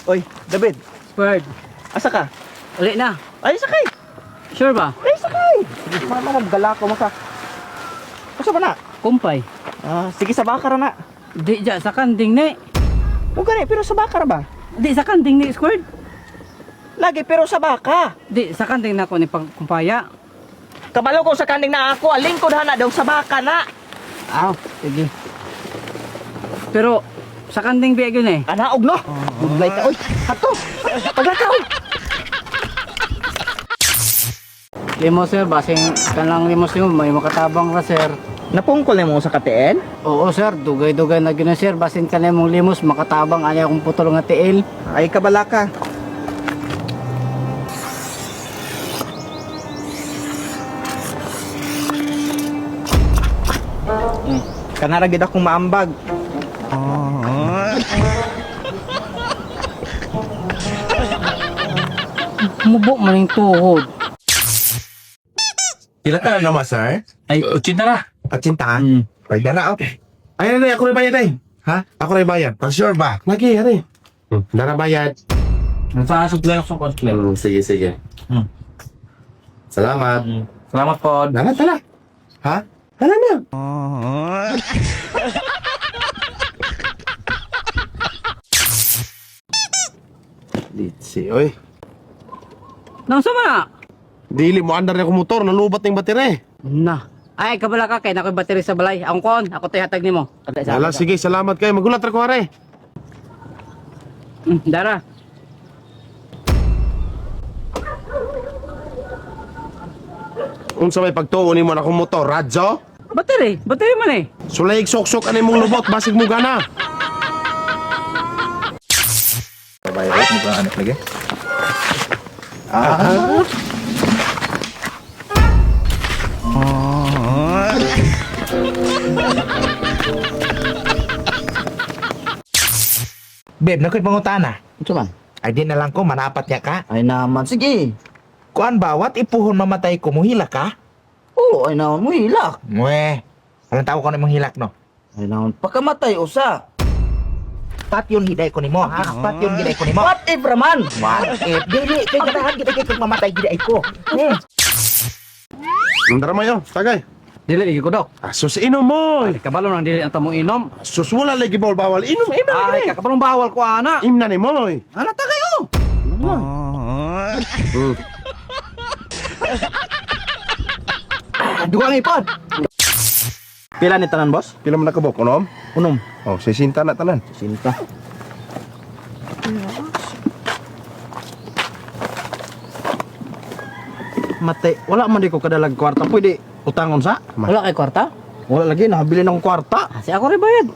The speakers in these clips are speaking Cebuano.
Oy, David, Bird, asa ka? uli na. Ay, sakay! Sure ba? Ay, sakay! Mama, gala ko maka. Asa ba na? Kumpay. Ah, sige, sa baka ra na. Di ja sa kanding ni. Huwag gani, pero sa baka ra ba? Di sa kanding ni squared. Lagi, pero sa baka. Di sa kanding na ko ni pagkumpaya. Kabalo ko sa kanding na ako, alingkod hana daw sa baka na. Aw, sige. Pero sa kanding biya yun eh. Anaog no? Buglay ka, oy. Hato! Paglaka, oy! Limo sir, basing kanang limos nimo may makatabang ra sir. Napungkol na mo sa KTN? Oo sir, dugay-dugay na gyud na, sir, basin kanang mong limos makatabang ani akong putol nga tiil. Ay, kabala ka. Kanara gid akong maambag. Mubo man yung tuhod. Pila ka na naman, sir? Ay, 80 na. 80? Pwede na, oh. Ay, ay, ako rin bayad, ay. Ha? Ako rin bayad. Pag sure ba? Lagi, hari. Nara bayad. Sa supply ako sa konti. Sige, sige. Salamat. Salamat po. Tara, tara. Ha? Tara na. Litsi, oy. Nang sama na? Dili mo andar na akong motor, nalubat na yung battery. Na. Ay, kabala ka kay nakoy battery sa balay. Akong kuon, ako to'y hatag nimo. Wala, sige, salamat kayo. Magulat ra ko, hare. Dara. Unsa may pagtuon nimo na akong motor, radyo? Battery, battery man eh. Sulayg sok-sok ani mong lubot, basig mo gana. Babayot mo ba anak lagi? Babe, nakoy pangutana. Unsa man? Ay di na lang ko manapat niya ka. Ay naman, sige. Kuan ba what ipuhon mamatay ko muhila ka? Oo, ay naman mo hilak. Mwe. Alam tao ko na imong hilak no. Ay naman, pagkamatay usa. Patyon hiday ko nimo ha. Patyon giday ko nimo. What if raman? What if dili kay ganahan kita kay kung mamatay giday ko. Eh. Ndara mayo, tagay. Dili lagi ko dok. Asus inom mo. Ay, kabalo nang dili ang tamong inom. Sus wala lagi bawal bawal inom inom. Ay, kakabalong bawal ko ana. Imna ni mo. Ana ta kayo. Dugang ipod. Pila ni tanan, boss? Pila man nakabok unom? Unom. Oh, 60 na tanan. Sinta. Mate, wala man di ko kadalag kwarta. Pwede utangon sa? Wala kay kwarta? Wala lagi, nakabili ng kwarta. Ah, si ako rin bayad.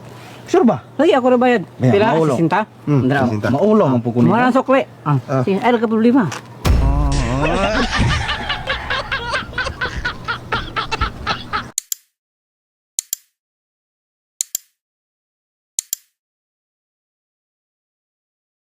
Sure ba? Lagi ako rin bayad. Ayan, Pila? maulo. 60? Ndra. 60. Maulo man po ko Wala ang sukli. Ah, sige, ay, ka problema.